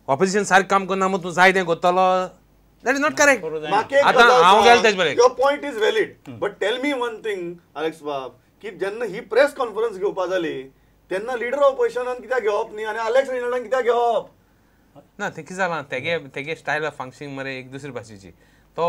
Opposition सारकें काम करना मग तूं जाय तें करतलो. That is not correct. आतां हांव गेलो तेजे बरें. Your point is valid, but tell me one thing Alex बाब, की जेन्ना ही प्रेस कॉन्फरन्स घेवपा जाली तेन्ना लिडर ऑफ ऑपोजिशनान कित्याक घेवप न्ही आनी आलेक्स रेजिनाल्डान कित्याक घेवप ना? तें कितें जालां, तेगे तेगे स्टायल ऑफ फंक्शनिंग मरे एक दुसरी भाशेची. तो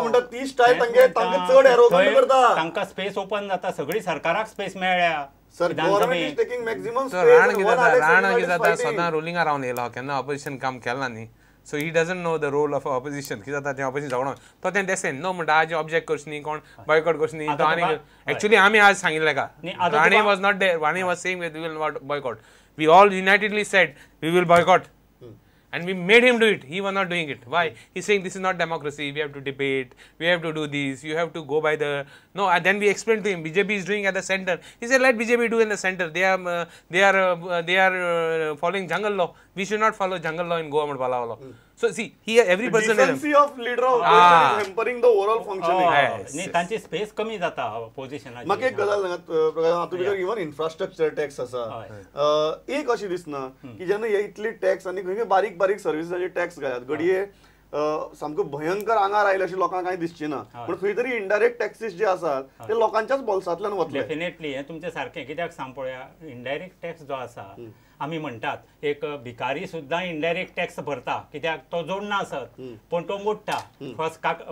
म्हणटा ती स्टायल तांगे तांकां चड एरोगंट करता, तांकां स्पेस ओपन जाता, सगळी सरकाराक स्पेस मेळ्ळ्या. Sir, government is taking maximum space. राण कितें जाता, राण कितें जाता, सदां रुलिंगा रावन येयलो, केन्ना ऑपोजिशन काम केलां न्ही. So he doesn't know the role of opposition. कितें जाता तें ऑपोजिशन झगडोन तो तें देसेन नो म्हणटा आज ऑब्जेक्ट करचें न्ही, कोण बॉयकॉट करचें न्ही. तो आनी एक्चुअली आमी आज सांगिल्लें का, Rane was not there. Rane was saying we will not boycott. We all unitedly said we will boycott. And we made him do it. He was not doing it. Why? He's saying this is not democracy. We have to debate. We have to do this. You have to go by the... No, and then we explained to him, BJP is doing at the center. He said, let BJP do in the center. They are following jungle law. We should not follow jungle law in Goa. So see, here every person... The decency of leader of opposition is hampering the overall functioning. न्ही, तांची space कमी जाता ऑपोजिशनाची. म्हाका एक गजाल सांगात, even infrastructure tax आसा, एक अशी दिसना की जेन्ना हे इतली टॅक्स आनी खंय बारीक बारीक सर्विसाचे टॅक्स घालात, घडये सामको भयंकर आंगार आयले अशें लोकांक कांय दिसची ना, पूण खंय तरी इनडायरेक्ट टॅक्सीस जे आसात ते लोकांच्याच बोल्सांतल्यान वतले. डेफिनेटली हें तुमचें सारकें. कित्याक सांग पळोवया, इनडायरेक्ट टॅक्स जो आसा, आमी म्हणटात एक भिकारी सुद्दां इनडायरेक्ट टॅक्स भरता, कित्याक तो जोडना आसत पूण तो मोडटा,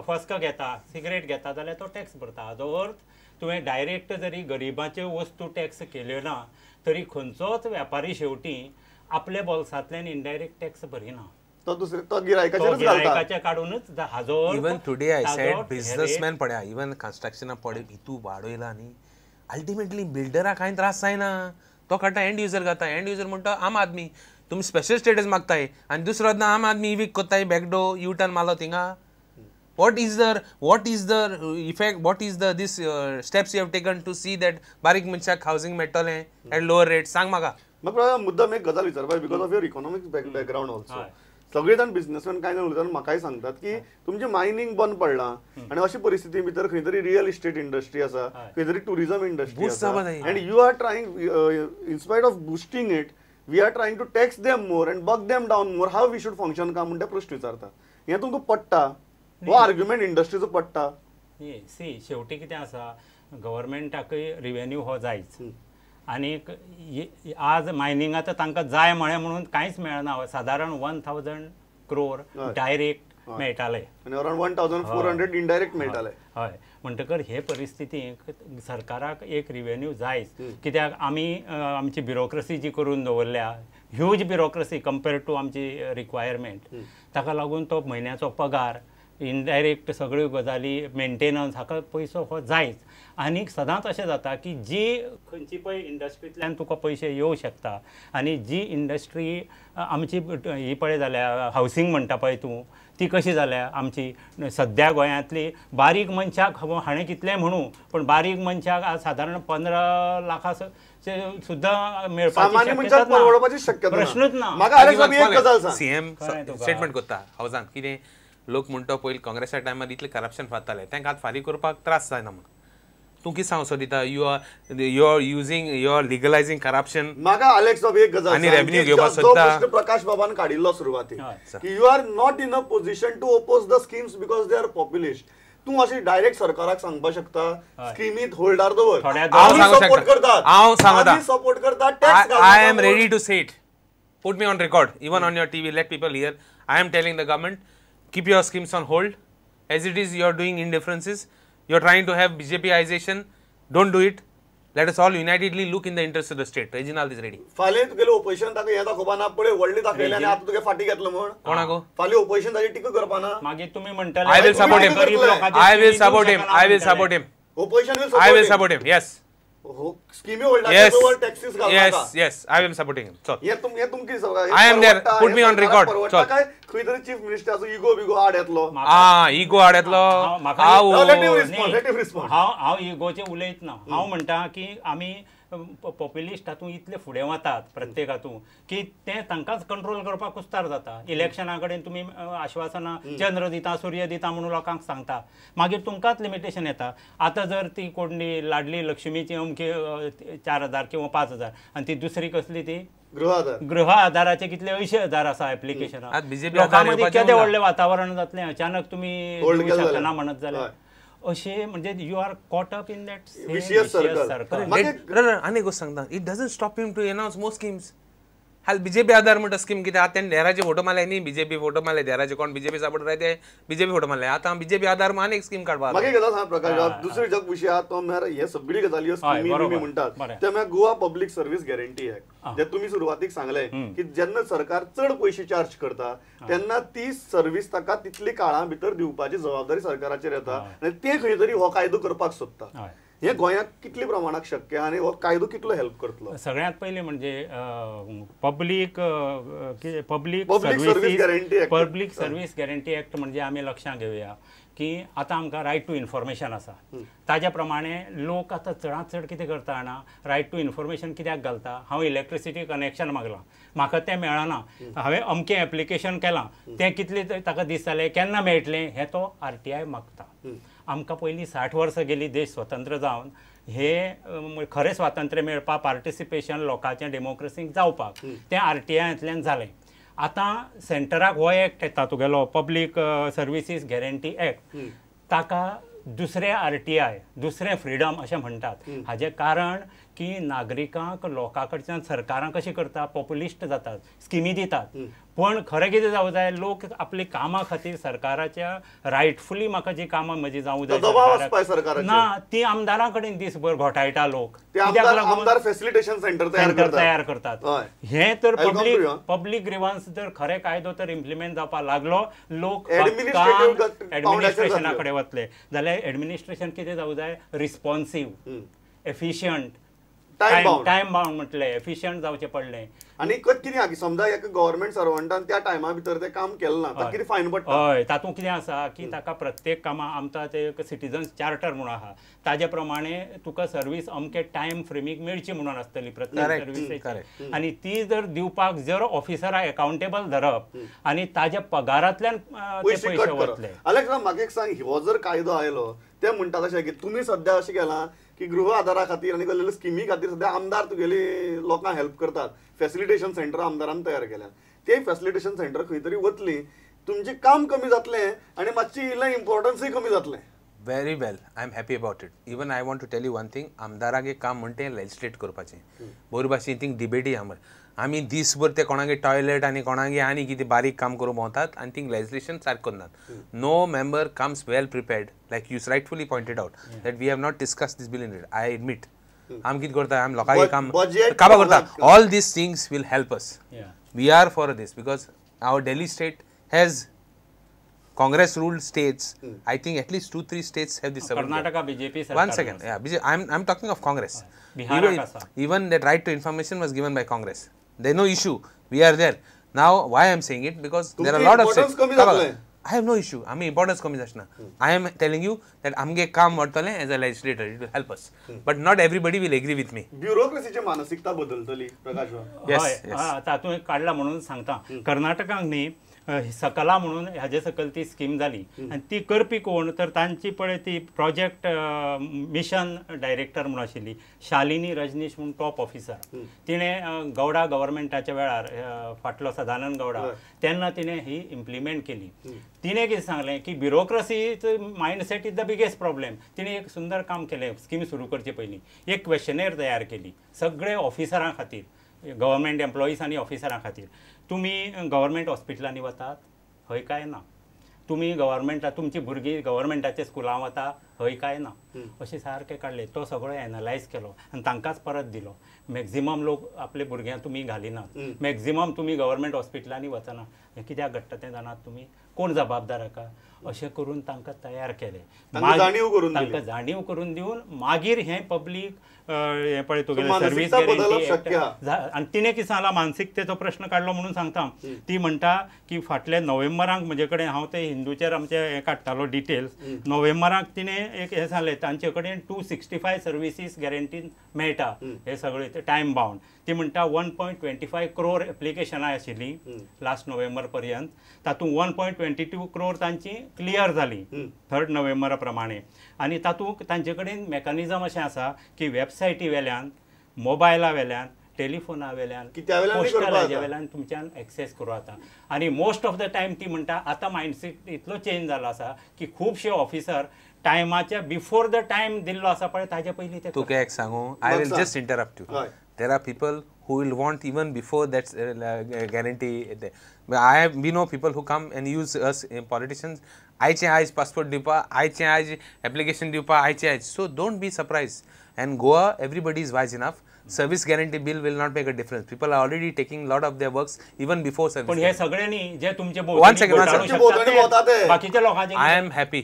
फस्क घेता, सिगरेट घेता जाल्यार तो टॅक्स भरता. हाजो अर्थ तुवें डायरेक्ट जरी गरिबाच्यो वस्तू टॅक्स केल्यो ना तरी खंयचोच व्यापारी शेवटी आपल्या बोल्सांतल्यान इनडायरेक्ट टॅक्स भरिना, तो दुसरे तो गिरायकाचेर काडूनच. हाजो even today I said businessman पळया, इवन कन्स्ट्रक्शना पळय हितू वाडयला न्ही, अल्टिमेटली बिल्डराक कांय त्रास जायना, तो काडटा एंड युजर घाता. एंड युजर म्हणटा आम आदमी तुमी स्पेशल स्टेटस मागताय आनी दुसरो ना आम आदमी इवीक करताय, बॅकडो यू टर्न मारलो थिंगा. What is the effect, what is the this steps you have taken to see that बारीक मनशाक हावजींग मेळटलें एट लोअर रेट, सांग म्हाका. म्हाका मुद्दाम एक गजाल विचारपा, because of your economics background also, सगळे जाण बिझनेसमॅन कांय जाण उलयतात, म्हाकाय सांगतात की तुमचें मायनींग बंद पडलां आनी अशे परिस्थिती भितर खंय तरी रियल इस्टेट इंडस्ट्री आसा, खंय तरी टुरिझम इंडस्ट्री आसा, and you are trying in spite of boosting it, we are trying to tax them more and bog them down more. How we should function का म्हूण ते प्रश्न विचारतात. हें तुमकां पडटा हो आर्ग्युमेंट इंडस्ट्रीचो पडटा? सी, शेवटी कितें आसा, गव्हर्मेंटाकय रिवेन्यू हो जायच, आनीक आज मायनिंगा तर तांकां जाय म्हळें म्हणून कांयच मेळना. सादारण 1000 क्रोर डायरेक्ट मेळटाले आनी अरावंड 1400 इनडायरेक्ट मेळटाले. हय, म्हणटकर हे परिस्थितीक सरकाराक एक रिवेन्यू जायच, कित्याक आमी आमची ब्युरोक्रसी जी करून दवरल्या, ह्यूज ब्युरोक्रसी कंपेर्ड टू आमची रिक्वायरमेंट, ताका लागून तो म्हयन्याचो पगार, इनडायरेक्ट सगळ्यो गजाली, मेंटेनन्स, हाका पयसो हो जायच. आनीक सदांच अशें जाता की जी खंयची पळय इंडस्ट्रींतल्यान तुका पयशे येवं शकता आनी जी इंडस्ट्री आमची ही पळय जाल्या हावसींग म्हणटा पळय तूं, ती कशी जाल्या आमची सद्या गोंयांतली बारीक मनशाक, हाणें कितलें म्हणूं पूण बारीक मनशाक आज सादारण 15 लाखां सुद्दां मेळपाची शक्यता प्रश्नूच ना. सीएम स्टेटमेंट करता हावजान कितें लोक म्हणटा पयलीं काँग्रेसा टायमार इतलें करप्शन जातालें, तांकां आतां फारीक करपाक त्रास जायना म्हूण. तूं कितें सांगसो दिता? You are using, you are legalising corruption. म्हाका आलेक्स बाब एक गजाल आनी रेवेन्यू घेवपाक सोदता. प्रश्न प्रकाश बाबान काडिल्लो सुरवातीक की you are not in a position to oppose the schemes because they are populist. तूं अशें डायरेक्ट सरकाराक सांगपाक शकता स्किमीत होल्डार दवर, हांव सपोर्ट करता, हांव सांगता, सपोर्ट करता, tax. I am ready to say it, put me on record, even on your TV, let people hear. I am telling the government, keep your schemes on hold. As it is, you are doing indifferences. You are trying to have BJPization. Don't do it. Let us all unitedly look in the interest of the state. Reginald is ready. फाल्यां तुगेलें opposition ताका हें दाखोवपा ना, पळय व्हडलें दाखयलें आनी आतां तुगे फाटीं घेतलो म्हूण कोणाक फाल्यां ऑपोजिशन ताची टिका करपा ना. मागीर तुमी म्हणटले I will support him. I will support him. I will support him. Opposition will support I will support him. Yes. स्किमी होल्डार टॅक्सीस घालता. Yes, yes, I am supporting him. चल, हे तुम हे तुमकी सगळं I am there. Put me on record. चल, काय खंय तरी चीफ मिनिस्टराचो इगो बिगो आड येतलो. आ इगो आड येतलो. हांव इगोचे उलयत ना. हांव म्हणटा की आमी पॉप्युलिस्ट हातूंत इतले फुडें वतात प्रत्येक हातूंत की तें तांकांच कंट्रोल करपाक कुस्तार जाता. इलेक्शना कडेन तुमी आश्वासनां चंद्र दिता सूर्य दिता म्हणून लोकांक सांगता, मागीर तुमकांच लिमिटेशन येता. आतां जर ती कोणली लाडली लक्ष्मीची अमकी 4,000 किंवा 5,000 आनी ती दुसरी कसली ती गृह आधाराचे कितले 80,000 आसा एप्लिकेशनां, लोकां मदीं केदें व्हडलें वातावरण जातलें, अचानक तुमी दिवंक शकना म्हणत जाल्यार अशें म्हणजे you are caught up in that vicious circle. आनी एक गोश्ट सांगता, it doesn't stop him to announce more schemes. हाल बीजेपी आधार म्हणटा स्कीम कितें आतां तेणें देराचे फोटो मारले न्ही, बीजेपी फोटो मारले देराचे, कोण बीजेपी सपोर्टर आहाय ते बीजेपी फोटो मारले, आतां बीजेपी आधार आनी एक स्कीम काडपा. मागीर गजाल सांग प्रकाश, दुसरी जग विशय आहा तो म्हळ्यार हे सगळी गजाली स्किमी बिमी म्हणटात ते म्हळ्यार Goa public service guarantee act, जे तुमी सुरवातीक सांगलें की जेन्ना सरकार चड पयशे चार्ज करता तेन्ना ती सर्वीस ताका तितली काळा भितर दिवपाची जबाबदारी सरकाराचेर येता आनी ते खंय तरी हो कायदो करपाक सोदता. हे गोंयांत कितले प्रमाणात शक्य आनी हो कायदो कितलो हेल्प करतलो? सगळ्यांत पयलीं म्हणजे public service guarantee act, public service guarantee act म्हणजे आमी लक्षांत घेवया की आतां आमकां रायट टू इन्फॉर्मेशन आसा, ताज्या प्रमाणे लोक आतां चडांत चड कितें करता जाणा, रायट टू इन्फॉर्मेशन कित्याक घालता, हांव इलेक्ट्रिसिटी कनेक्शन मागलां म्हाका तें मेळना, हांवें अमकें एप्लिकेशन केलां तें कितले ताका दीस जाले केन्ना मेळटलें हें तो RTI मागता. आमकां पयलीं 60 वर्सां गेली देश स्वतंत्र जावन, हे खरें स्वातंत्र्य मेळपाक पार्टिसिपेशन लोकांचें डेमोक्रेसीक जावपाक तें RTIंतल्यान जालें. आतां सेंटराक हो एक्ट येता तुगेलो पब्लीक सर्विसीस गॅरंटी एक्ट, ताका दुसरें RTI दुसरें फ्रिडम अशें म्हणटात. हाजें कारण की नागरिकांक लोकां कडच्यान सरकारां कशीं करता, पॉप्युलिस्ट जातात, स्किमी दितात, पण खरें कितें जावं जाय, लोक आपली कामां खातीर सरकाराच्या रायटफुली म्हाका जी कामां म्हजी जावं जाय ना ती आमदारां कडेन दीसभर घोटायटा लोक, फॅसिलिटेशन सेंटर तयार करतात. हें तर पब्लीक ग्रिवन्स जर खरें कायदो तर इम्प्लिमेंट जावपाक लागलो, लोक एडमिनिस्ट्रेशना कडेन वतले जाल्यार एडमिनिस्ट्रेशन कितें जावं जाय, रिस्पॉन्सीव, एफिशियंट, टायम बाउंड म्हटलें, एफिशियंट जावचें पडलें. आनी कितें आहा की समजा एका गव्हर्मेंट सर्वंटान त्या टायमा भितर तें काम केलें ना ताका कितें फायन पडटा? हय, तातूंत कितें आसा की ताका प्रत्येक कामां आमकां ते एक सिटीजन्स चार्टर म्हणून आहा, ताजे प्रमाणे तुका सर्वीस अमके टायम फ्रेमीक मेळची म्हणून आसतली प्रत्येक सर्विसेची, आनी ती जर दिवपाक जर ऑफिसराक एकाउंटेबल धरप आनी ताज्या पगारांतल्यान ते पयशे वतले. अलेक्स, म्हाका एक सांग, हो जर कायदो आयलो ते म्हणटात अशें की तुमी सद्या अशें केलां की गृह आधारा खातीर आनी कसले स्किमी खातीर सद्या आमदार तुगेली लोकांक हेल्प करतात, फॅसिलिटेशन सेंटर आमदारान तयार केल्या, ते फॅसिलिटेशन सेंटर खंय तरी वतली, तुमचें काम कमी जातलें आनी मातशी इल्लें इम्पॉर्टन्सूय कमी जातलें. Very well, I am happy about it. Even I want to tell you one thing, आमदाराक एक काम म्हणटा तें लेजिस्लेट करपाचें, बरी भाशेन थिंग डिबेटी आमर आमी दीसभर ते कोणागे टॉयलेट आनी कोणागे आनी कितें बारीक काम करूंक भोंवतात आनी थिंग लेजिस्लेशन सारकें करनात. No member comes well prepared, like you rightfully pointed out that we have not discuss this bill in it. I admit आमी कितें करता, आमी लोकांगे काम काबार करता. All these things will help us. We are for this because our Delhi state has Congress ruled states. I think at least 2-3 states have this. Karnataka BJP sarkar. One second, yeah, BJP, I'm talking of Congress. Even that right to information was given by Congress. There is no issue. We are there. Now, why I am saying it? Because there are a lot of states. I have no issue. I mean, importance कमी जासना. I am telling you that आमगे काम वाडटलें as a legislator. It will help us. But not everybody will agree with me. ब्युरोक्रेसीची मानसिकता बदलतली प्रकाश बाब. Yes, yes. तातूंत काडला म्हणून सांगता, कर्नाटकांक न्ही सकला म्हणून हाजे सकयल ती स्कीम जाली आनी ती करपी कोण तर तांची पळय ती प्रोजेक्ट मिशन डायरेक्टर म्हणून आशिल्ली शालिनी रजनीश म्हणून टॉप ऑफिसर, तिणें गौडा गव्हर्मेंटाच्या वेळार फाटलो सदानंद गौडा तेन्ना तिणें ही इम्प्लिमेंट केली. तिणें कितें सांगलें की ब्युरोक्रसीचो mindset is the biggest problem. तिणें एक सुंदर काम केलें, स्कीम सुरू करचे पयलीं एक क्वेशनेर तयार केली सगळे ऑफिसरां खातीर, गव्हर्मेंट एम्प्लॉईज आनी ऑफिसरां खातीर. तुमी गव्हर्मेंट हॉस्पिटलांनी वतात हय काय ना, तुमी गव्हर्मेंटा तुमची भुरगीं गव्हर्मेंटाच्या स्कुलां वता हय काय ना, अशें सारकें काडलें. तो सगळो एनलायज केलो आनी तांकांच परत दिलो. मॅक्झिमम लोक आपले भुरग्यांक तुमी घालिनात, मॅक्झिमम तुमी गव्हर्मेंट हॉस्पिटलांनी वचना, हें कित्याक घडटा तें जाणात तुमी, कोण जबाबदार हाका, अशें करून तांकां तयार केलें, तांकां जाणीव करून दिवन मागीर हें पब्लीक हें पळय तुगेलें सर्वीस गॅरंटी. आनी तिणें कितें सांगलां, मानसिकतेचो प्रश्न काडलो म्हणून सांगता. ती म्हणटा की फाटल्या नोव्हेंबराक म्हजे कडेन हांव ते हिंदूचेर आमचे हें काडटालो डिटेल्स, नोव्हेंबराक तिणें एक हें सांगलें तांचे कडेन 265 सर्विसीस गॅरंटीन मेळटा हे सगळे टायम बाउंड. ती म्हणटा 1.25 क्रोर एप्लिकेशनां आशिल्लीं लास्ट नोव्हेंबर पर्यंत, तातूंत 1.22 क्रोर तांची क्लियर जाली 3 नोव्हेंबरा प्रमाणे. आनी तातूंत तांचे कडेन मेकॅनिजम अशें आसा की वेबसायटी वेल्यान, मोबायला वेल्यान, टेलिफोना वेल्यान, पोस्टलाच्या वेल्यान तुमच्यान एक्सेस करूं जाता. आनी मोस्ट ऑफ the time ती म्हणटा आतां मायंडसेट इतलो चेंज जाला आसा की खुबशे ऑफिसर टायमाच्या बिफोर the time दिल्लो आसा पळय ताजे पयलीं ते. तुका एक सांगू, I will just interrupt you. There are people who will want even before that guarantee. We know people who come and use us politicians. आयचे आयज पासपोर्ट दिवपा, आयचे आयज एप्लिकेशन दिवपा, आयचे आयज. So don't be surprise. And Goa, everybody is wise enough. Service guarantee bill will not make a difference. People are already taking lot of their works even before service. पण हे सगळ्यांनी जे तुमचे बाकीच्या लोकांचे. I am happy.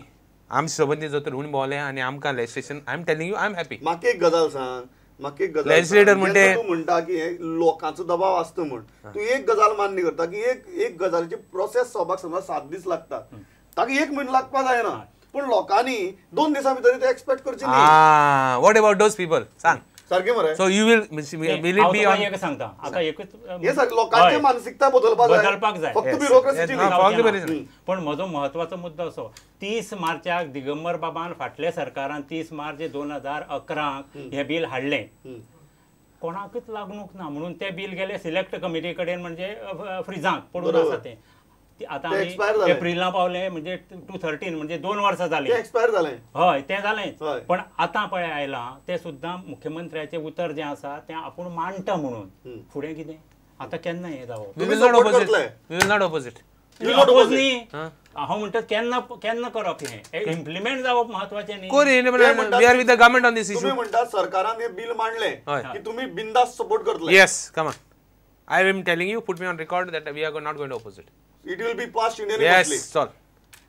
आमचे सोबत जो तर उणी बोले आनी आमकां legislation, I am telling you I am happy. म्हाका एक गजाल सांग, म्हाका एक गजाल, लेजिस्लेटर म्हणटे तूं म्हणटा की लोकांचो दबाव आसता म्हण, तूं एक गजाल मान्य करता की एक एक गजालीची प्रोसेस जावपाक समजा 7 दीस लागता, ताका 1 म्हयनो लागपाक जायना, पूण लोकांनी 2 दिसां भितर ते एक्सपेक्ट करचे न्ही. What about those people सांग सारकें मरे. So you will will it be on एक सांगता आतां एकच हे सगळें लोकांची मानसिकता बदलपाक जाय, फक्त ब्युरोक्रेसीची न्ही. पण म्हजो म्हत्वाचो मुद्दो असो, 30 मार्चाक दिगंबर बाबान फाटल्या सरकारान 30 मार्च 2011 हें बील हाडलें, कोणाकच लागणूक ना म्हणून तें बील गेलें सिलेक्ट कमिटी कडेन, म्हणजे फ्रिजांत पडून आसा तें. आतां आमी एप्रिला पावले म्हणजे 2013 म्हणजे 2 वर्सां जालीं, एक्सपायर जालें. हय तें जालेंच, पण आतां पळय आयलां तें सुद्दां मुख्यमंत्र्याचें उतर जें आसा तें आपूण मांडटा म्हणून फुडें कितें आतां केन्ना हें जावप. We will not oppose it. Oppose न्ही, हांव म्हणटा केन्ना केन्ना करप हें इम्प्लिमेंट जावप म्हत्वाचें न्ही. We are with the government on this issue. तुमी म्हणटा सरकारान हें बील मांडलें की तुमी बिंदास सपोर्ट करतले. Yes, come on. I am telling you, put me on record that we are not going to oppose it. It will be passed unanimously. Yes, sir.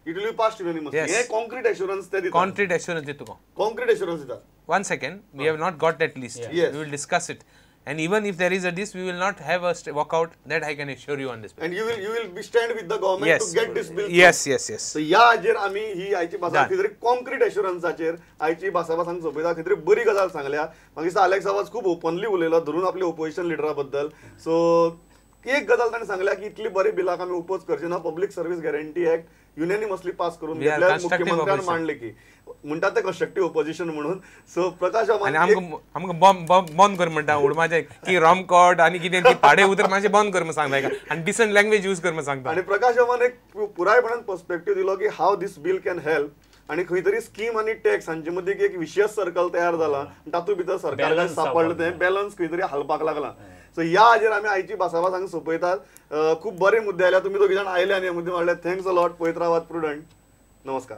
It will be passed unanimously. Yes. हे concrete assurance ते दिता. Concrete assurance दिता तुका. Concrete assurance दिता. One second, we have not got that list. Yeah. Yes. We will discuss it. And even if there is a list, we will not have a walkout. That I can assure you on this. And you will be stand with the government yes. to get this bill. Yes, yes, yes. So ह्या हाजेर आमी ही आयची भासा खंय तरी concrete एश्युरन्साचेर आयची भासाभास हांगा सोंपयता. खंय तरी बरी गजाल सांगल्या. म्हाका दिसता आलेक्स आवाज खूब ओपनली उलयलो धरून आपले ओपोजिशन लिडरा बद्दल. सो एक गजाल ताणें सांगल्या की इतली बरी बिलाक आमी ओपोज करचे ना. Public service guarantee act unanimously pass करून घेतल्या, मुख्यमंत्र्यान मांडले की म्हणटात ते कन्स्ट्रक्टीव ओपोजिशन म्हणून. सो प्रकाश आमकां बंद कर म्हणटा उडमाचें की रॉमकॉट आनी कितें ती पाडे उतर मातशें बंद कर म्हूण सांगता आनी डिसंट लँग्वेज यूज कर म्हूण सांगता. आनी प्रकाश बाबान एक पुरायपणान पर्सपेक्टीव दिलो की how this bill can help आनी खंय तरी स्कीम आनी टॅक्स हांचे मदीं एक विशियस सर्कल तयार जाला, तातूंत भितर सरकाराक सापडलें तें बॅलन्स खंय तरी हालपाक लागला. सो ह्या हाजेर आमी आयची भासाभास हांगा सोंपयतात. खूब बरे मुद्दे आयल्या, तुमी दोगी जाण आयले आनी हे मुद्दे मांडले. Thanks a lot. पळयत रावात प्रुडंट. नमस्कार.